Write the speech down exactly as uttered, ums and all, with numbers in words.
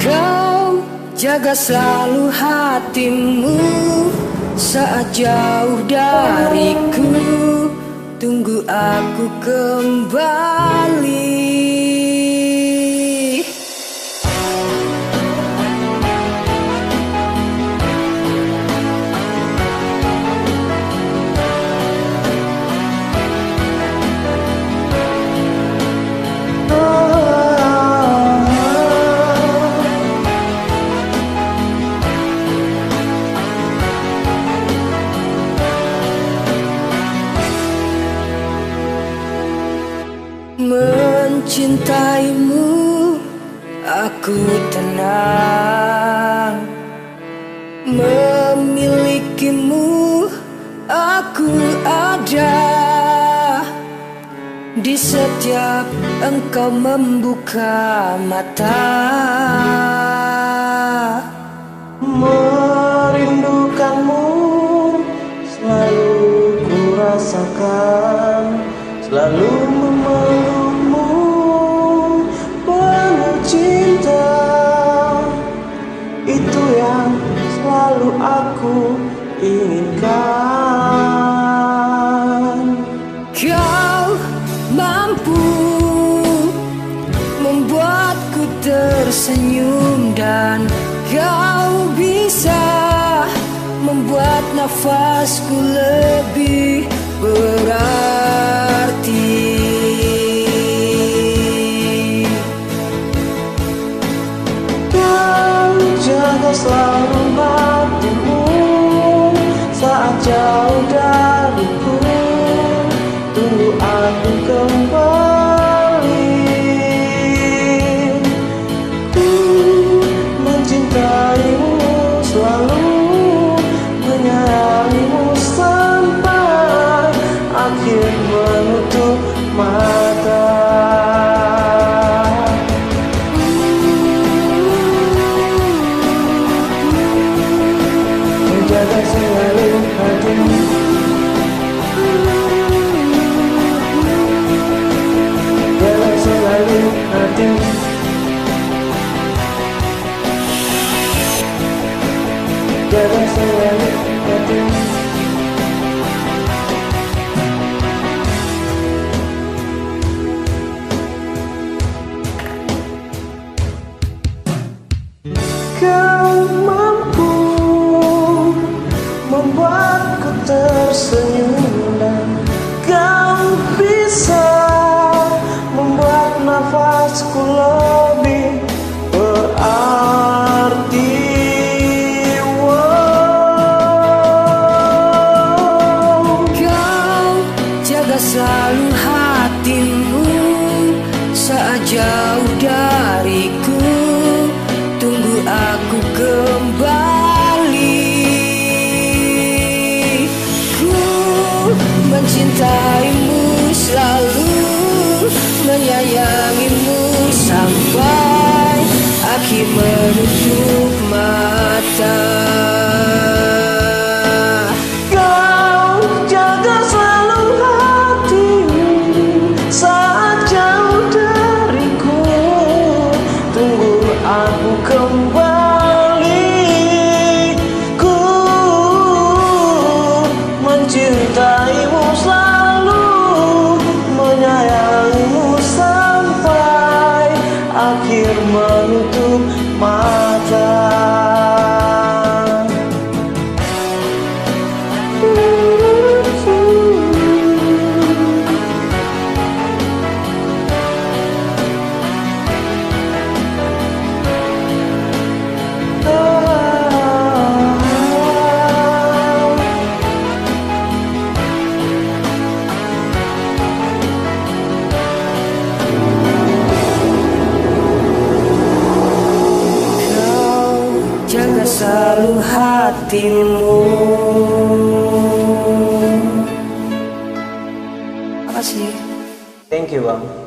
Kau jaga selalu hatimu saat jauh dariku. Tunggu aku kembali. Mencintaimu, aku tenang. Memilikimu, aku ada di setiap engkau membuka mata. Merindukanmu selalu kurasakan, selalu memelukmu penuh cinta. Itu yang selalu aku inginkan. Kau mampu membuatku tersenyum dan kau bisa membuat nafasku lebih berarti. Kau jaga selalu hatimu saat jauh dariku. Tunggu aku kembali. Ku mencintaimu selalu, menyayangimu sampai akhir menutup mata. Menjaga selalu hatimu. Jaga selalu hatimu. Jaga selalu hatimu. Kau mampu membuatku tersenyum dan kau bisa membuat nafasku lebih berarti. Wow. Kau jaga selalu hatimu saat jauh dariku. Tunggu aku kembali. Ku mencintaimu selalu, menyayangimu sampai akhir menutup mata. Kau jaga selalu hatimu saat jauh dariku. Tunggu aku kembali. Ku mencintaimu selalu, menyayangimu sampai akhir menutup mata. Kau jaga selalu hatimu. Makasih. Thank you, Bang.